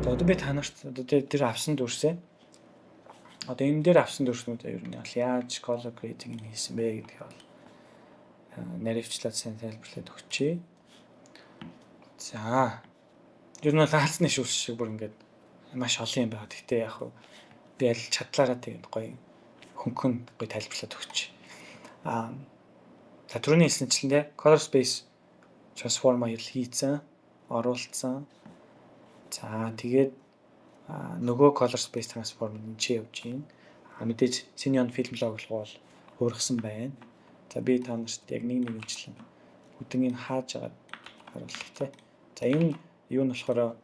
За, одоо би та нарт одоо тэр авсан дүрсээ, одоо энэ дээр авсан дүрснүүдээ ер нь бол яаж color grading хийсэн бэ гэдгийг бол наривчлаад сайн тайлбарлаад өгчээ. За, ер нь бол хаалцны шүүс шиг бүр ингээд маш олон юм байгаа. Гэхдээ яг хөө би аль чадлаараа тэгээд гоё хөнгөн гоё тайлбарлаад өгч. За, түрүүний хэлсэнчлэн те, color space transform хийцэн, оруулсан. За, тэгээд нөгөө color space transform энэ ч явж байна. Мэдээж Cineon film log бол хуургасан байна. За, би та нарт яг нэг нэгэнчлэн хөдөнгийг хааж агаад харуулъя те. За, энэ юу нь болохоор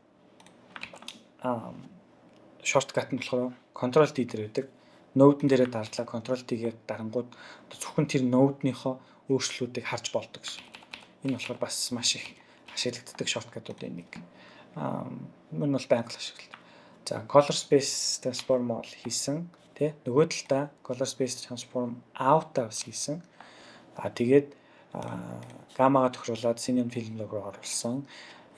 shortcut нь болохоор Ctrl D дээр байдаг. Node-н дээрээ дарлаа, Ctrl D-гээр дарангууд зөвхөн тэр node-ныхоо өөрчлөлтүүдийг харж болдог гэсэн. Энэ болохоор бас маш их ашиглагддаг shortcut-уудын нэг. Энэ бол байнга л ашигладаг. За, color space transform бол хийсэн тий. Нөгөө талдаа color space transform out бас хийсэн. Тэгээд гаммагаа тохируулаад Cineon film log руу оруулсан.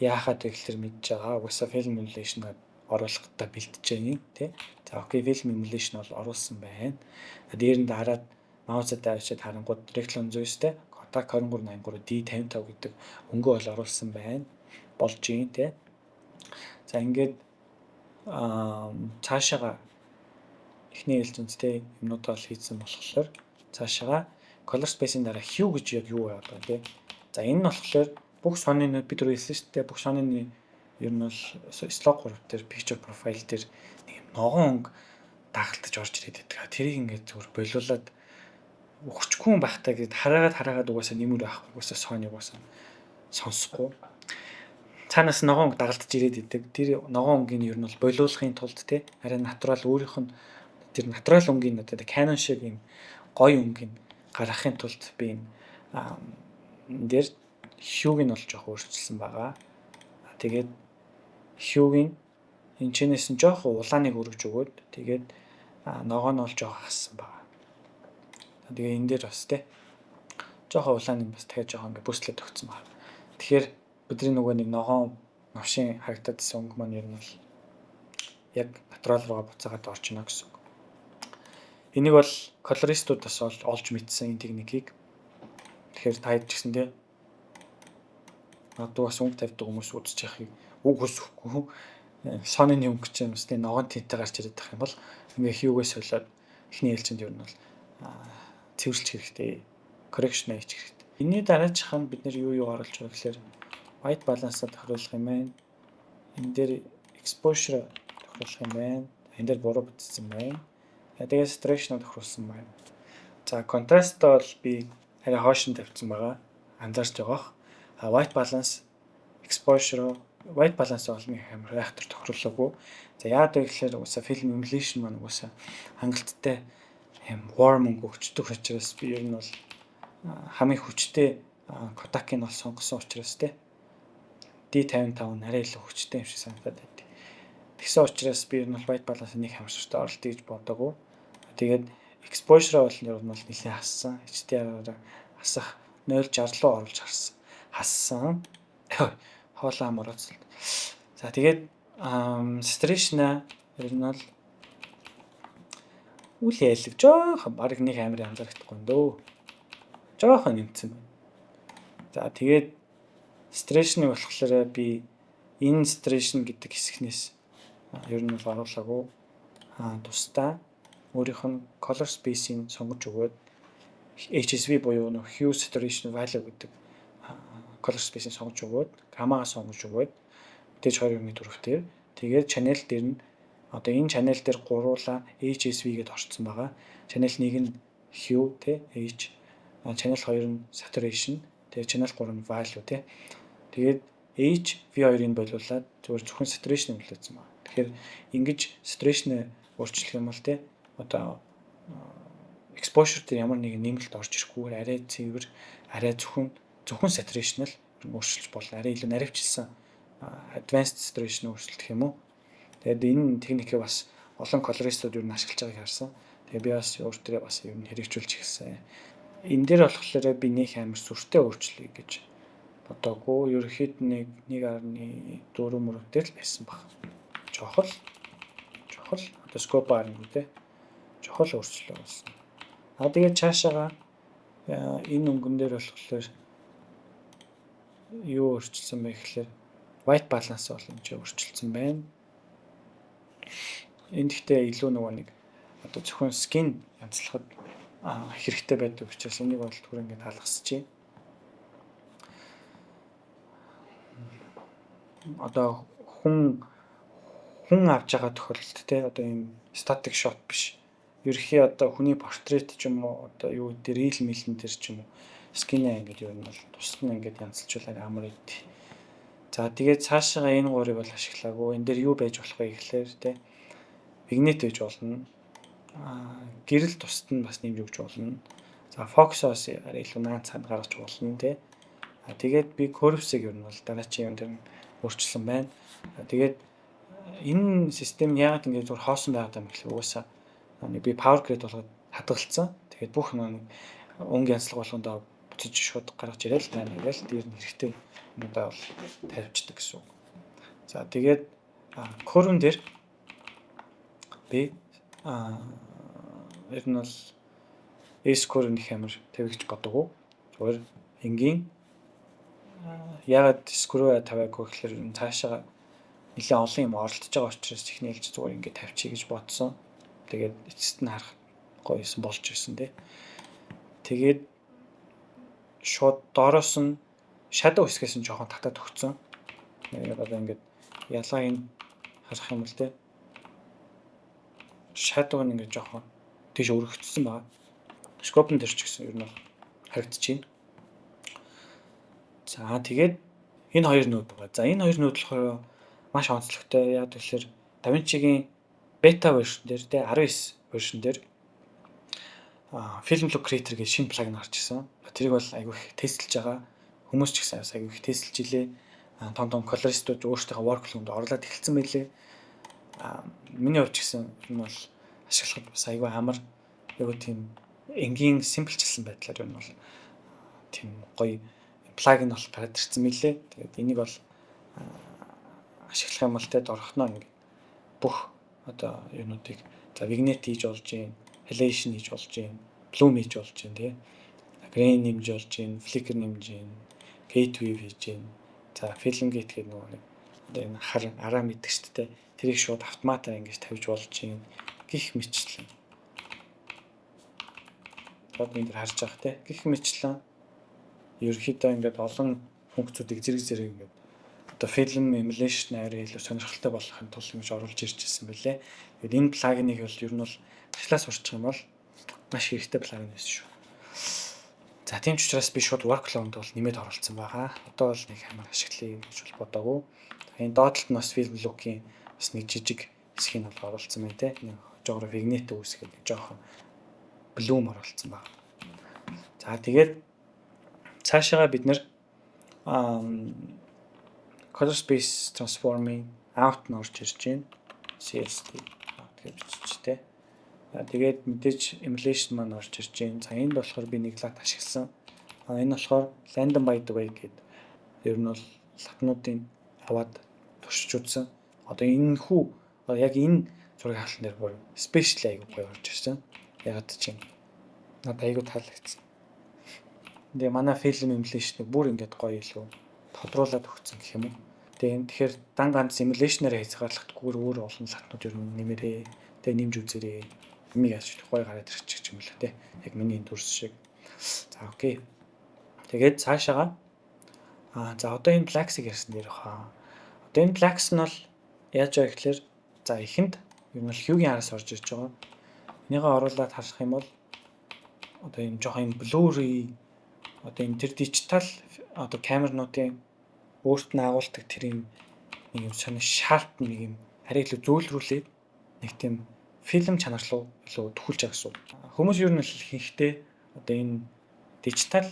Яахад вэ гэхэлэр мэдж байгаа. Угаасаа film emulation оруулахдаа бэлтэж байгаа тий. За, окей, film emulation бол оруулсан байна. Дээр нь дараад mouse-аа тавьчаад харангууд Reclon Zeus-тэй Kodak 2383 D55 гэдэг өнгөө бол оруулсан байна. Болж гин тий. За, ингээд цаашаага эхний ээлжинд те, юмнуудаа бол хийцэн болохоор цаашаага color space-ийн дараа hue гэж яг юу яваад байгаа те. За, энэ нь болохоор бүх Sony-нууд, бид түр хэлсэн шүү дээ. Бүх Sony-ны ер нь бол S-Log 3 дээр picture profile дээр нэг юм ногоон өнгө дагалдаж орж ирээд байдаг. Тэрийг ингээд зүгээр болиулаад өгчгүй юм байх таа гэд хараагаад хараагаад угаасаа нэмэр байхгүй, угаасаа Sony угаасаа сонсохгүй цаанаас ногоон өнгө дагалдаж ирээд идэг. Тэр ногоон өнгийг ер нь бол болиулахын тулд те, арай natural, өөрийнх нь тэр natural өнгийн, одоо Canon шиг юм гоё өнгийг гаргахын тулд би энэ энэ дээр hue-г нь бол жоох өөрчилсөн байгаа. Тэгээд hue-гийн энэ чинээс нь жоох улааныг өргөж өгөөд, тэгээд ногоо нь бол жоох хассан байгаа. Тэгээ энэ дээр бас те, жоох улааныг бас дахиад жоох ингээ boost-лээд өгсөн байна. Тэгэхээр бидний нөгөө нэг ногоон новшин харагдаад исэн өнгө маань ер нь бол яг natural руугаа буцаагаад орж ийнэ гэсэн үг. Энийг бол colorist-ууд бас олж мэдсэн энэ техникийг. Тэгэхээр та хэд ч гэсэн те, магадгүй бас өнгө тавьдаг хүмүүс үзэж яхахыг үг өсөхгүй. Sony-ны өнгө чинь бас тийм ногоон тэнтэй гарч ирээд байх юм бол ингээ hue-гээ солиод эхний ээлжинд ер нь бол цэвэрлэх хэрэгтэй. Correction хийчих хэрэгтэй. Энэний дараачих нь бид нэр юу юу оруулж байгаа гэхээр white balance-а тохируулах юм байна. Энэ дээр exposure тохируулах юм байна. Энэ дээр буруу бичсэн байна. Тэгээд saturation тохируулсан байна. За, contrast бол би арай хойш нь тавьсан байгаа. Анзаарч байгаах. А white balance, exposure, white balance бол нэг амар айхтар тохируулаагүй. За, яагаад вэ гэхээр угаасаа film emulation маань угаасаа хангалттай юм warm өнгө өгчдөг учраас, би ер нь бол хамгийн хүчтэй Kodak-ыг бол сонгосон учраас те, D55 арай илүү хүчтэй юм шиг санагдаад байдаг. Тэгсэн учраас би ер нь бол white balance нэг хамшигтай оролтыг гэж бодоагүй. Тэгээд exposure бол ер нь бол нэлээд хассан. HDR-аар хасах 0.60 руу оруулж харсан. Хассан. Хоолой амарууц. За, тэгээд saturation ер нь бол үл ялэг жоохон баг нэг амар анзаарахдаггүй юм дөө. Жоохон нэмсэн байна. За, тэгээд saturation-ыг болохоор би энэ saturation гэдэг хэсгнээс ер нь бол оруулаагүй. Тусдаа өөрийнх нь color space-ийг сонгож өгөөд HSV буюу нөх hue saturation value гэдэг color space-ийг сонгож өгөөд, gamma-гаа сонгож өгөөд, мэдээж 20.4 дээр, тэгээд channel дээр нь одоо энэ channel дээр гуруула HSV гэдээ орцсон байгаа. Channel 1 нь hue те, H, channel 2 нь saturation, тэгээд channel 3 нь value те. Тэгээд H V2-ыг болиулаад зөвхөн зөвхөн saturation болиулсан байна. Тэгэхээр ингэж saturation өөрчлөх юм бол те, одоо exposure дээр ямар нэгэн нэмэлт орж ирэхгүйгээр арай цэвэр, арай зөвхөн зөвхөн saturation л өөрчилж болно. Арай илүү наривчилсан advanced saturation өөрчлөлт юм уу. Тэгээд энэ техникийг бас олон colorist-ууд юу н ашиглаж байгааг харсан. Тэгээ би бас өөр төрөө бас юм хэрэгжүүлж эхэлсэн. Энэ дээр болохоор би нэг амар сүртэй өөрчлөе гэж бодоогүй. Ерөнхийд нэг 1.4 мөрөв дээр л байсан баг. Чухал чухал одоо scope харангуй те чухал өөрчлөлт болсон. А тэгээд цаашаага энэ өнгөн дээр болохоор юу өөрчилсөн бэ гэхээр white balance бол энэ ч өөрчилсөн байна. Энэ гэхдээ илүү нөгөө нэг одоо зөвхөн skin янзлахад хэрэгтэй байдаг учраас энийг бол түр ингээд алгасчихъя. Одоо хүн хүн авч байгаа тохиолдолд те одоо ийм static shot биш. Ерөнхий одоо хүний портрет ч юм уу, одоо юу гэдэг reel мэлэн дээр ч юм уу, skin ээ ингээд юу нь бол тусад нь ингээд янзалжуулаад амар байд. За, тэгээд цаашаа энэ гурыг бол ашиглаагүй. Энэ дээр юу байж болох вэ гэхлээр те vignette байж болно. Гэрэл тусад нь бас нэмж өгч болно. За, focus-оос арай илүү наан цаанд гаргаж болно те. А тэгээд би curves-ыг ер нь бол дараачийн юм дээр өөрчилсөн байна. Тэгээд энэ систем нь яагаад ингэж зүгээр хоосон байгаад юм гэхлээр угаасаа нэг би power grade болгоод хадгалцсан. Тэгээд бүх нэг өнгө янзлаг болгондоо буцаж шууд гаргаж ирээл байна гээл дээр нь хэрэгтэй юмудаа бол тавьчихдаг гэсэн үг. За, тэгээд curve дээр би ер нь бол S curve нэх амар тавих гэж бодоггүй. Зүгээр энгийн. Яагаад screw тавиагүй гэхээр цаашаа нэлээд олон юм оролдож байгаа учраас ихний ээлж зүгээр ингээд тавьчих гэж бодсон. Тэгээд эцэст нь харах гоё юм болж ирсэн тий. Тэгээд шууд доороос нь shadow хэсгээс нь жоохон татаад өгцөн. Ингээд одоо ингээд ялгааг нь харах юм бол тий, shadow нь ингээд жоохон тийш өргөцсөн байгаа. Scope дээр ч гэсэн ер нь харагдчихэв. За, тэгээд энэ хоёр node байгаа. За, энэ хоёр node болохоор маш онцлогтой. Яг тэгэхээр DaVinci-гийн beta version дээр те 19 version дээр Film Look Creator гэж шинэ plugin гарч ирсэн. Тэрийг бол айгүй их тестэлж байгаа. Хүмүүс ч гэсэн айгүй их тестэлж илээ. Том том colorist ууд өөрсдийнхөө workflow-нд оруулаад эхэлсэн байлээ. Миний хувьд ч гэсэн энэ бол ашиглахад бас айгүй амар, айгүй тийм энгийн simple чилсэн байдлаар энэ бол тийм гоё plugin бол гараад ирсэн мэлээ. Тэгээд энийг бол ашиглах юм бол те дорхноо ингээд бүх одоо юунуудыг, за, vignette хийж болж гин, halation хийж болж гин, bloom хийж болж гин тий. Grain нэмж болж гин, flicker нэмж гин, gate weave хийж гин. За, film gate гэдэг нөгөө нэг одоо энэ хар араа мэддэг шүү дээ. Тэрийг шууд автоматар ингэж тавьж болж гин гих мэтчлэн. Одоо энэ дэр харж байгаа те гих мэтчлэн ерөнхийдөө ингээд олон функцүүдийг зэрэг зэрэг ингээд одоо film emulation арай илүү сонирхолтой болохын тулд ингэж оруулж ирж ирсэн байлээ. Тэгээд энэ plugin ыг бол ер нь бол ажлаас сурчих юм бол маш хэрэгтэй plugin байсан шүү. За, тийм ч учраас би шууд workflow-нд бол нэмээд оруулсан байгаа. Одоо бол нэг амар ашиглая гэж бол бодоагүй. Энэ доотлолт нь бас film look-ийн бас нэг жижиг хэсгийг бол оруулсан байна те. Нэг жоогоор vignette үүсгээд нэг жоохон bloom оруулсан байна. За, тэгээд цаашаага бид нэр color space transforming out нь орж ирж байна. CST out гэж бичиж тэ. За, тэгээд мэдээж emulation маань орж ирж байна. За, энд болохоор би нэг LUT ашигласан. А энэ болохоор London by the way гэдэг ер нь бол LUT нуудын аваад туршиж үзсэн. Одоо энэ хүү яг энэ зураг авалтан дээр бүр special айгуу гоё орж ирсэн. Ягаад ч юм надад айгуу таалагдсан. Тэгээ манай film emulation бүр ингээд гоё илүү тодруулаад өгсөн гэх юм уу. Тэгээ энэ тэгэхээр дан ганц emulation ээр хязгаарлахдаггүй, өөр олон LUT нууд ер нь нэмэрээ. Тэгээ нэмж үзээрэй. Юмыг яаж гоё гараад ирчих юм лээ те. Яг миний энэ дүрс шиг. За, okay. Тэгээд цаашаага за, одоо энэ blacks-ыг ярьсан дээр хаа. Одоо энэ blacks нь бол яаж байгаа гэхэлэр, за, эхэнд ер нь бол hue-гийн араас орж ирж байгаа. Энийгээ оруулаад харах юм бол одоо энэ жоохон юм blurry, одоо энэ тэр дижитал одоо камернуудын өөрт нь агуулдаг тэр юм нэг юм сони sharp, нэг юм арай илүү зөөлрүүлээд нэг тийм фильм чанар руу илүү төхүүлж байгаа гэсэн. Хүмүүс ер нь л ихэнхдээ одоо энэ дижитал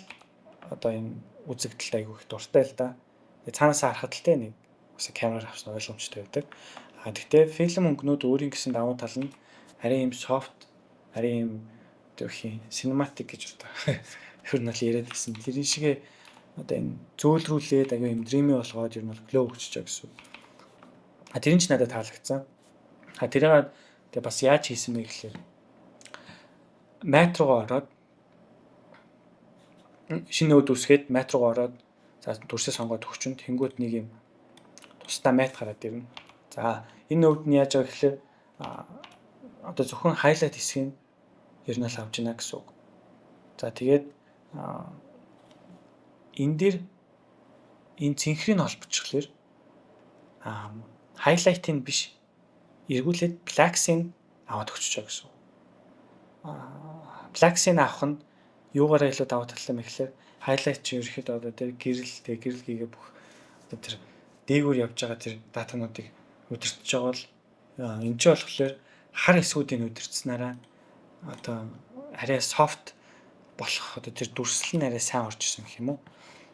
одоо энэ үзэгдэлд айгүй их дуртай л да. Тэгээ цаанаасаа харахад л те нэг бас камераар авсан ойлгомжтой байдаг. А тэгтээ фильм өнгөнүүд өөрийн гэсэн давуу тал нь арай юм soft, арай юм одоо их cinematic гэж одоо ер нь л яриад байсан. Тэр шигээ одоо энэ зөөлрүүлээд аюу юм dreamy болгоод ер нь бол glow өгч байгаа гэсэн. А тэр нь ч надад таалагдсан. А тэрийг тэгээ бас яаж хийсэн бэ гэхлээр matte руугаа ороод, шинэ node үүсгээд, matte руугаа ороод, за, дүрсээ сонгоод өгчөнд тэнгуут нэг юм тусдаа matte гараад ирнэ. За, энэ node нь яаж байгаа гэхлээр одоо зөвхөн highlight хэсгийг ер нь л авч ийна гэсэн үг. За, тэгээд энэ дээр энэ цэнхрийг холбочихлоор highlight-ыг биш, эргүүлээд blacks-ыг аваад өгчөж байгаа гэсэн үг. Blacks-ыг авах нь юугаараа илүү давуу талтай юм гэхлээр highlight чи ерөөхдөө одоо тэр гэрэл, тэгээ гэрэл хийгээ бүх одоо тэр дээгүүр явж байгаа тэр датануудыг удирдах байгаа бол энэ ч болохоор хар хэсгүүдийг удирдсанараа одоо арай soft болох, одоо тэр дүрслэл нь арай сайн орж ирсэн гэх юм уу.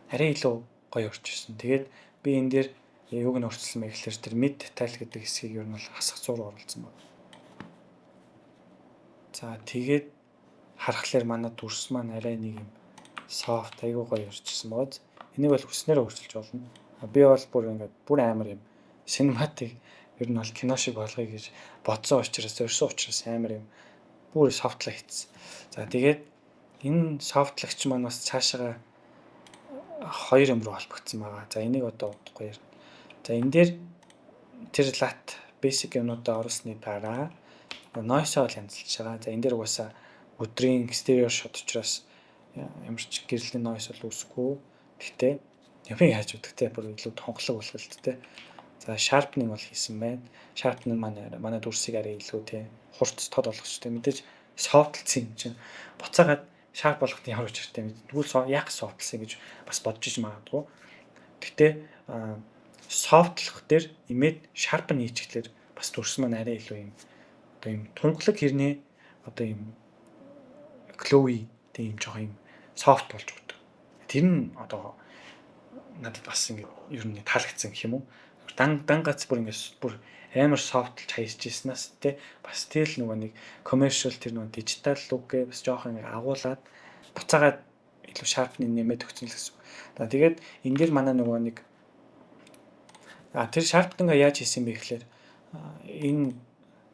Арай илүү гоё орж ирсэн. Тэгээд би энэ дээр юуг нь өөрчилсөн бэ гэхлээр тэр mid detail гэдэг хэсгийг ер нь бол хасах 100 руу оруулсан байна. За, тэгээд харахлаар манай дүрс маань арай нэг юм soft, айгүй гоё орж ирсэн байгаа. Энийг бол хүснээр өөрчилж болно. Би бол бүр ингээд бүр амар юм cinematic, ер нь бол кино шиг болгоё гэж бодсон учраас, зорьсон учраас амар юм бүр soft лог хийсэн. За, тэгээд энэ soft логч маань бас цаашаага хоёр юм руу холбогдсон байгаа. За, энийг одоо удахгүй ярина. За, энэ дээр тэр LUT basic юмнуудаа оруулсны дараа noise бол янзалж байгаа. За, энэ дээр угаасаа өдрийн exterior shot учраас ямар ч гэрлийн noise бол үүсэхгүй. Гэхдээ юмыг яаж өгдөг те, бүр илүү тонголог болох л те. За, sharpening бол хийсэн байна. Sharpening маань манай дүрсийг арай илүү те хурц, тод болгоч те. Мэдээж soft лцсан юм чинь буцаагаад sharp болгоход ямар учиртай юм. Тэгвэл яг soft лсан гэж бас бодож иж магадгүй. Гэхдээ soft лох дээр имээд sharpen хийчихлээр бас дүрс маань арай илүү юм одоо юм тунгалаг хэрнээ одоо юм glowy, тийм жоох юм soft болж өгдөг. Тэр нь одоо надад бас ингээд ер нь таалагдсан гэх юм уу. Дан дан гац бүр ингээд бүр амар soft лж хайж ирснээс те, бас тэгэл нөгөө нэг commercial, тэр нөгөө digital look гээ бас жоох ингээд агуулад буцаагаад илүү sharp-ны нэмээд өгсөн л гэсэн. За, тэгээд энэ дээр манай нөгөө нэг тэр sharpening яаж хийсэн бэ гэхлээр энэ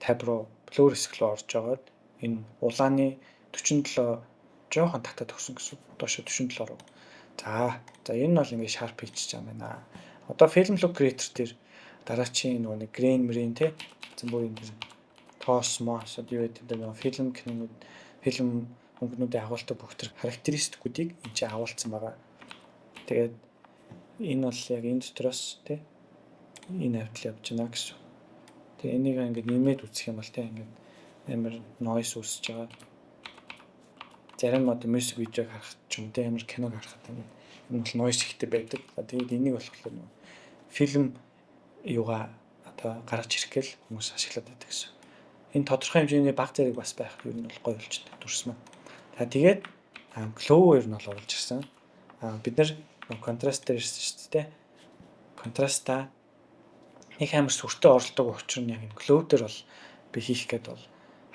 tab руу, blur хэсэг рүү орж агаад энэ улааны 47 жоохон татаад өгсөн гэсэн. Доошо 47 руу. За за, энэ нь бол ингээд sharp хийчихэж байгаа юм байна. Одоо film look creator дээр дараачийн нөгөө нэг grain мрин те, зэн бүр энэ тоос моос одоо юу гэдэг нөгөө фильм кинонууд, фильм өнгөнүүдийн агуулдаг бүх тэр характеристикүүдийг энэ чинь агуулсан байгаа. Тэгээд энэ бол яг энэ дотроос те энэ хавьтал явж байна гэсэн. Тэгээ энийг ингээд нэмээд үзэх юм бол те ингээд амар noise үүсэж байгаа. Зарим одоо music видеог харахад ч юм те, амар киног харахад ингээд энэ бол noise ихтэй байдаг. Тэгээд энийг болохоор нөгөө фильм юугаа одоо гаргаж ирэх гээл хүмүүс ашиглаад байдаг гэсэн. Энэ тодорхой хэмжээний баг зэрэг бас байх ер нь бол гоё болчихдог дүрс маань. За, тэгээд glow ер нь бол оруулж ирсэн. Бид нар контраст дээр ирсэн шүү дээ. Контраста нэг амар сүртэй оролдог учир нь яг энэ glow дээр бол би хийх гээд бол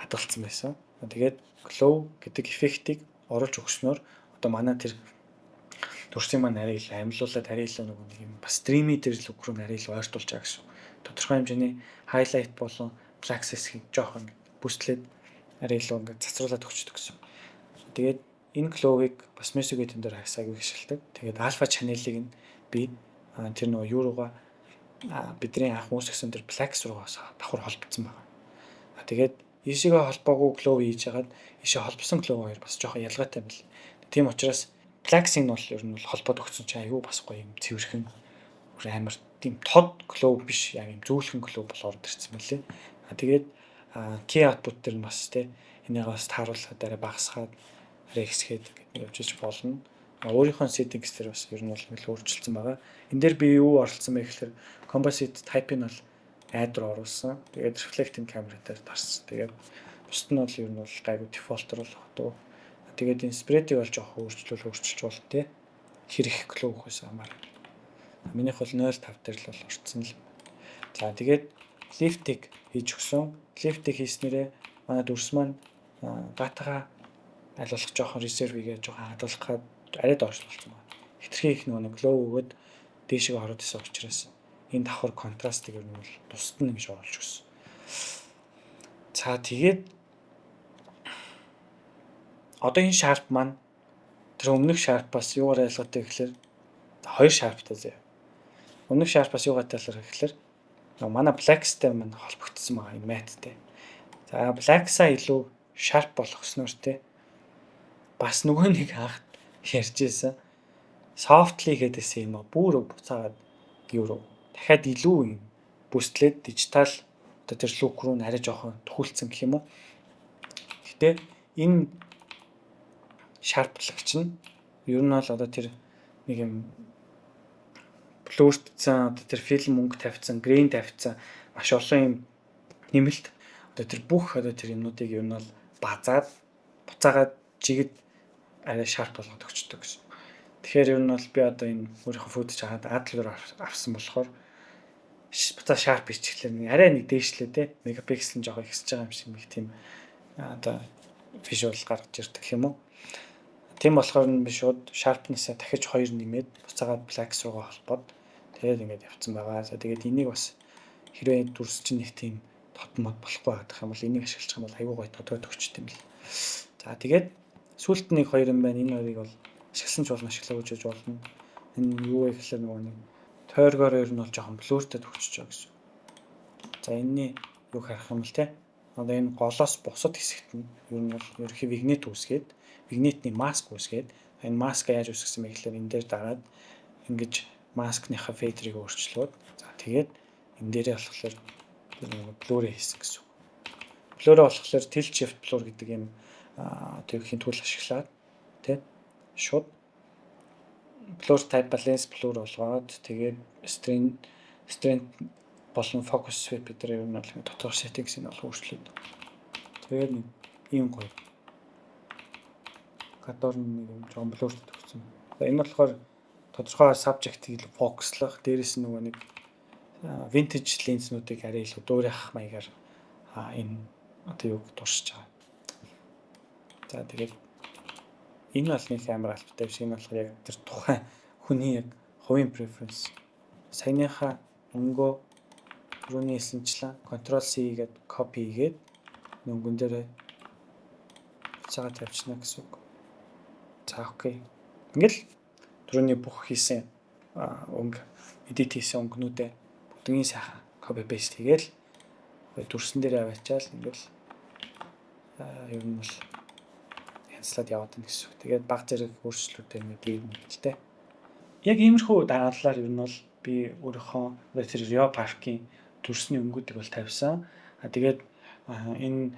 хадгалсан байсан. Тэгээд glow гэдэг эффектийг оруулж өгснөөр одоо манай тэр дүрсийн маань арай илүү амьлуулад, арай илүү нөгөө нэг юм бас dreamy тэр look руу арай илүү ойртуулж байгаа гэсэн. Тодорхой хэмжээний highlight болон black хэсгийг жоохон boost лээд арай илүү ингээд цацруулаад өгчдөг гэсэн. Тэгээд энэ glow-ыг бас music video дээр агсаагүй ашигладаг. Тэгээд alpha channel-ыг нь би тэр нөгөө юу руугаа, бидний анх үүсгэсэн тэр blacks руугаас давхар холбогдсон байна. Тэгээд ийшээгээ холбоогүй glow хийж хагаад ийшээ холбосон glow хоёр бас жоохон ялгаатай юм бэл. Тийм учраас blacks-ыг нь бол ер нь бол холбоод өгсөн чинь аюу бас гоё юм цэвэрхэн, бүр амар тийм тод glow биш, яг юм зөөлхөн glow бол ороод ирсэн мөлий. Тэгээд key output дээр нь бас те энийг бас тааруулахад арай багасгаад, арай ихсгээд явж иж болно. Өөрийнхөө settings дээр бас ер нь бол нэлээд өөрчилсөн байгаа. Энэ дээр би юу оролцсон бэ гэхээр composite type-ыг нь бол add руу оруулсан. Тэгээд reflecting camera дээр дарсан. Тэгээд бусд нь бол ер нь бол гайгүй default-ор бол дөө. Тэгээд энэ spread-ийг бол жоох өөрчлөл өөрчилж болно те. Хэр их glow өгөхөөс хамаарна. Минийх бол 0.5 дээр л бол орцсон л. За, тэгээд lift-ийг хийж өгсөн. Lift-ийг хийснээрээ манай дүрс маань датагаа аль болох жоохон reserve хийгээ жоохон хадгалах гад арай доошлуулсан байна. Хэтэрхий их нөгөө нэг glow өгөөд дээшээ ороод исэн учраас Энэ давхар контрастыг ер нь бол тусад нь ингэж оруулж өгсөн. За, тэгээд одоо энэ sharp маань тэр өмнөх sharp-аас юугаар ялгаатай гэхлээр хоёр sharp-тай заяа. Өмнөх sharp-аас юугаар ялгаатай гэхлээр манай blacks-тай маань холбогдсон байгаа энэ matte-тэй. За, blacks-а илүү sharp болгосноор те бас нөгөө нэг анх ярьж байсан softly гэдээсэн юм а бүр буцаагаад юу руу дахиад илүү юм boost-лээд дижитал одоо тэр look руу нь арай жоохон төхүүлсэн гэх юм уу. Гэтэ энэ sharp-лагч нь ер нь бол одоо тэр нэг юм blur-тсан, одоо тэр фильм өнгө тавьсан, grain тавьсан, маш олон юм нэмэлт одоо тэр бүх одоо тэр юмнуудыг ер нь бол базаад буцаагаад жигэд арай sharp болгоод өгчдөг гэсэн. Тэгэхээр ер нь бол би одоо энэ өөрийнхөө footage хагаад Adler авсан болохоор буцаа sharp хийчихлээр нэг арай нэг дээшлээ те, мегапиксел нь жоохон ихсэж байгаа юм шиг нэг тийм одоо visual гаргаж ирдэг юм уу. Тийм болохоор нь би шууд sharpness-а дахиж 2 нэмээд буцаагаад blacks руугаа холбоод тэгээд ингээд явцсан байгаа. За, тэгээд энийг бас хэрвээ дүрс чинь нэг тийм тод мод болохгүй байх юм бол энийг ашиглах юм бол айгүй гоё тодорхой төгчт юм бэл. За, тэгээд сүүлд нэг хоёр юм байна. Энэ хоёрыг бол ашигласан ч болно, ашиглаагүй ч гэж болно. Энэ юу вэ гэхэлэр нөгөө нэг тойргоор ер нь бол жоохон blur-тэй төгчөж байгаа гэсэн. За, энэний юу харах юм бол те одоо энэ голоос бусад хэсэгт нь ер нь бол ерөнхий vignette үүсгээд, vignette-ний mask үүсгээд, энэ mask яаж үүсгэсэн бэ гэхлээр энэ дээр дараад ингэж mask-ныхаа feather-ыг өөрчлөөд, за, тэгээд энэ дээрээ болохоор blur хийсэн гэсэн үг. Blur болохоор tilt shift blur гэдэг юм тэр хин tool ашиглаад тий шууд blur type balance blur болгоод, тэгээд strength болон focus sweep гэдэг ер нь бол дотор settings-ийг бол өөрчлөөд, тэгээд нэг ийм гоё гадуур нэг юм жоохон blur-тэй төгссөн. За, энэ болохоор тодорхой subject-ийг focus-лох, дээрэс нь нөгөө нэг vintage lens-нүүдийг арай илүү дуурайх маягаар энэ одоо юуг туршиж байгаа. За, тэгээд энэ бол нэг амар албатай биш. Энэ болохоор яг тэр тухайн хүний яг хувийн preference. Саяныхаа өнгөө түрүүний хэлсэнчлэн Ctrl C гээд copy хийгээд өнгөн дээрээ буцаага тавьчихна гэсэн үг. За, okay. Ингээл түрүүний бүх хийсэн өнгө, edit хийсэн өнгөнүүдээ бүгднийг сайхан copy paste хийгээл дүрсэн дээр аваачаал ингээл ер нь бол янзлаад яваад байна гэсэн үг. Тэгээд баг зэрэг өөрчлөлтүүдээ ингээд ийм л тэ. Яг иймэрхүү дараалалаар ер нь бол би өөрийнхөө тэр Rio Park-ийн дүрсний өнгүүдийг бол тавьсан. А тэгээд энэ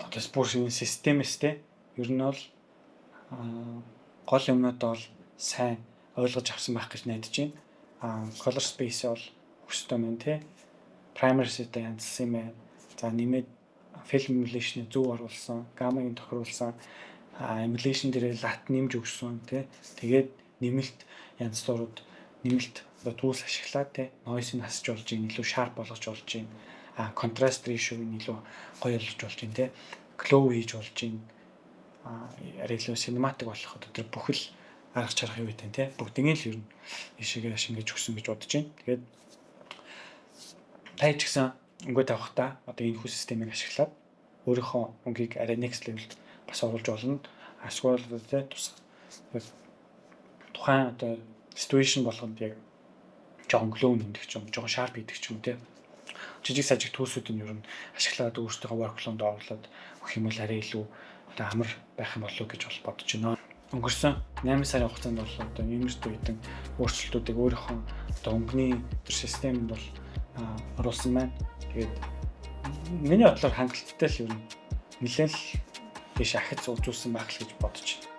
одоо бүр энэ системээс те ер нь бол гол юмнууд бол сайн ойлгож авсан байх гэж найдаж байна. А color space бол өстой байна те. Primary set янзлсан юм байна. За, нэмээд film emulation-ыг зөв оруулсан, gamma-г тохируулсан, emulation дээр LUT нэмж өгсөн тий. Тэгээд нэмэлт янз бүрүүд нэмэлт одоо tools ашиглаад тий noise-ыг хасж болж гин, илүү sharp болгож болж гин, а contrast ratio-г нь илүү гоё болгож болж гин тий, glow хийж болж гин, а арай илүү cinematic болоход тэр бүхэл арга чарга юу гэдэг тий бүгднийг л ер нь ишигээ шингээж өгсөн гэж бодож байна. Тэгээд та ч гэсэн өнгөө тавихтаа одоо энэ хүү системийг ашиглаад өөрийнхөө өнгийг арай next level бас оруулж болно. Эсвэл тий тус тухайн одоо situation болгонд яг жоохон glow нэмдэг ч юм, жоохон sharp хийдэг ч юм тий. Жижиг сажиг tools-үүд нь ер нь ашиглаад өөрсдийнхөө workflow-нд оруулаад өгөх юм бол арай илүү одоо амар байх юм болов уу гэж бол бодож байна. Өнгөрсөн 8 сарын хугацаанд бол одоо иймэрхүү хэдэн өөрчлөлтүүдийг өөрийнхөө одоо өнгөний тэр системд бол оруулсан байна. Тэгээд миний бодлоор хангалттай л ер нь нэлээд л тийш ахиц үзүүлсэн байх л гэж бодож байна.